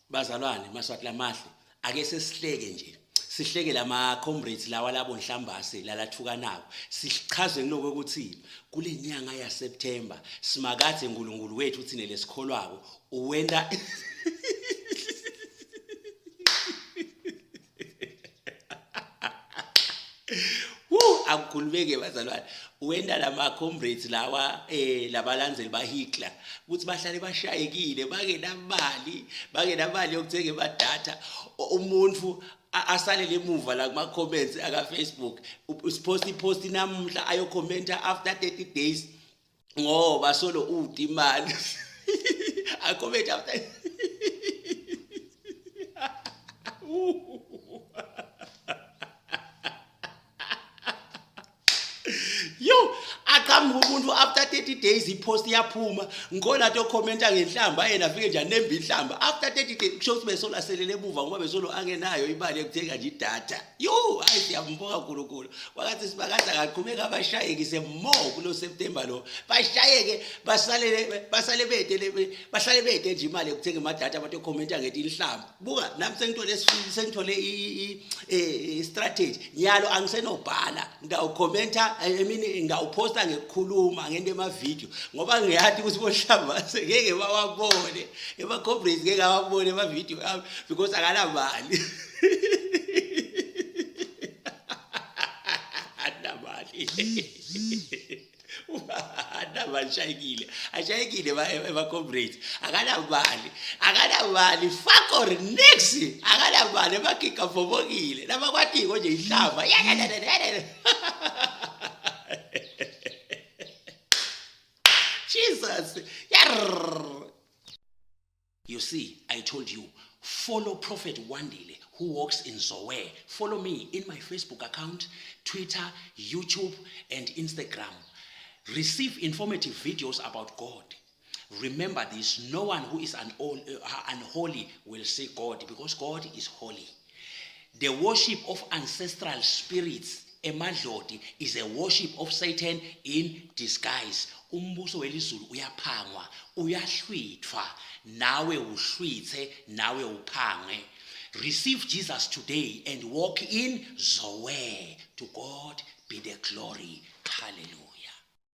Bazalwane, maSwati lamahle, ake sesihleke nje. Sihleke lama comrades lawa labo nhlambase lalathukanako. Sichaze ngiloko ukuthi kule nyanga ya September simakadze uNkulunkulu wethu thine lesikholwako uwenta Woo, akukhulumeke bazalwane. Wenta lama comrades lawa labalandzeli ba Hitler ukuthi bahlale bashayekile bangenamali, bangenamali yokuthenga emadatha. Umuntu asalele emuva la kuma comments aka Facebook. Usipost ipost namuhla ayokhomenta after 30 days ngoba solo ude imali. Acomment after. Yo, aqhamuka umuntu after 30 days ipost iyaphuma, ngikhona to commenta ngenhlamba yena afike nje anembe inhlamba after 30 days, kusho ukuthi besolo aselele emuva ngoba besolo angenayo imali yokuthenga nje idatha. Yo, hayi siyambonga uNkulunkulu. Wakathi sibakade akaqhubeka abashayekise more kulo September lo. Bashayeke basalele basale bede bahlale bede nje imali yokuthenga amadatha abantu commenta ngethi inhlamba. Buka nami sengithole sengithole i strategy. Nyalo angisenobhala, ngawukhomenta, I mean ngawuposta ngekukhuluma ngento ema video ngoba ngiyathi ukuthi bohlamba ngeke bawabone. Ema comrades ngeke awabone ama video ami because akanamali. Akanamali. Akanamali shayekile. Ashayekile ema comrades. Akanamali. Akanamali fuck or nix. Akanamali emagiga vobokile. Labakwatiko nje ihlamba. Jesus. Yarr. You see, I told you, follow Prophet Wandile, who walks in Zoe. Follow me in my Facebook account, Twitter, YouTube, and Instagram. Receive informative videos about God. Remember this, no one who is unholy will see God, because God is holy. The worship of ancestral spirits, emadloti, is a worship of Satan in disguise. Umbuso welizulu uyaphangwa, uyahlwithwa, nawe uhlwithe, nawe uphange. Receive Jesus today and walk in Zoe. To God be the glory. Hallelujah.